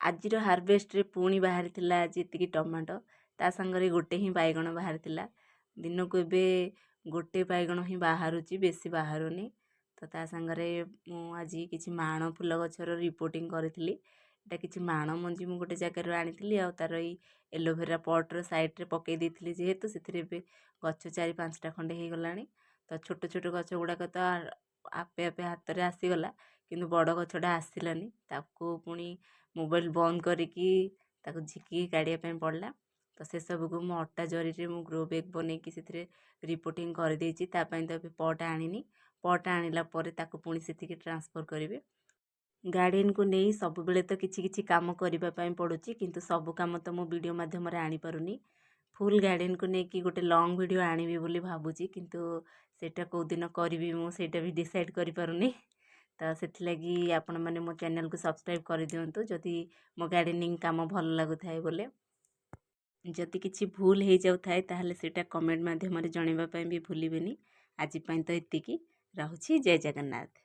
ଆଜିର ହାରଭେଷ୍ଟରେ ପୁଣି ବାହାରିଥିଲା ଆଜି ଏତିକି ଟମାଟୋ, ତା ସାଙ୍ଗରେ ଗୋଟେ ହିଁ ବାଇଗଣ ବାହାରିଥିଲା। ଦିନକୁ ଏବେ ଗୋଟେ ବାଇଗଣ ହିଁ ବାହାରୁଛି, ବେଶୀ ବାହାରୁନି। ତ ତା ସାଙ୍ଗରେ ମୁଁ ଆଜି କିଛି ମାଣ ଫୁଲ ଗଛର ରିପୋର୍ଟିଂ କରିଥିଲି। ଏଇଟା କିଛି ମାଣ ମଞ୍ଜି ମୁଁ ଗୋଟେ ଜାଗାରୁ ଆଣିଥିଲି ଆଉ ତା'ର ଏଇ ଏଲୋଭେରା ପଟ୍ର ସାଇଡ଼୍ରେ ପକାଇ ଦେଇଥିଲି, ଯେହେତୁ ସେଥିରେ ଏବେ ଗଛ 4-5ଟା ଖଣ୍ଡେ ହେଇଗଲାଣି। ତ ଛୋଟ ଛୋଟ ଗଛ ଗୁଡ଼ାକ ତ ଆପେ ଆପେ ହାତରେ ଆସିଗଲା, କିନ୍ତୁ ବଡ଼ ଗଛଟା ଆସିଲାନି। ତାକୁ ପୁଣି ମୋବାଇଲ ବନ୍ଦ କରିକି ତାକୁ ଝିକିକି କାଢ଼ିବା ପାଇଁ ପଡ଼ିଲା। ତ ସେସବୁକୁ ମୁଁ ଅଟା ଜରିରେ ମୁଁ ଗ୍ରୋ ବ୍ୟାଗ୍ ବନେଇକି ସେଥିରେ ରିପୋର୍ଟିଂ କରିଦେଇଛି। ତା ପାଇଁ ତ ଏବେ ପଟ୍ ଆଣିନି। ପଟ୍ ଆଣିଲା ପରେ ତାକୁ ପୁଣି ସେଠିକି ଟ୍ରାନ୍ସଫର୍ କରିବି। ଗାର୍ଡ଼େନକୁ ନେଇ ସବୁବେଳେ ତ କିଛି କିଛି କାମ କରିବା ପାଇଁ ପଡ଼ୁଛି, କିନ୍ତୁ ସବୁ କାମ ତ ମୁଁ ଭିଡ଼ିଓ ମାଧ୍ୟମରେ ଆଣିପାରୁନି। ଫୁଲ୍ ଗାର୍ଡ଼େନକୁ ନେଇକି ଗୋଟେ ଲଙ୍ଗ୍ ଭିଡ଼ିଓ ଆଣିବି ବୋଲି ଭାବୁଛି, କିନ୍ତୁ ସେଇଟା କେଉଁ ଦିନ କରିବି ମୁଁ ସେଇଟା ବି ଡିସାଇଡ଼୍ କରିପାରୁନି। ତ ସେଥିଲାଗି ଆପଣମାନେ ମୋ ଚ୍ୟାନେଲକୁ ସବସ୍କ୍ରାଇବ୍ କରିଦିଅନ୍ତୁ, ଯଦି ମୋ ଗାର୍ଡ଼େନିଂ କାମ ଭଲ ଲାଗୁଥାଏ ବୋଲେ। ଯଦି କିଛି ଭୁଲ ହେଇଯାଉଥାଏ, ତାହେଲେ ସେଇଟା କମେଣ୍ଟ ମାଧ୍ୟମରେ ଜଣାଇବା ପାଇଁ ବି ଭୁଲିବେନି। ଆଜି ପାଇଁ ତ ଏତିକି ରହୁଛି। ଜୟ ଜଗନ୍ନାଥ।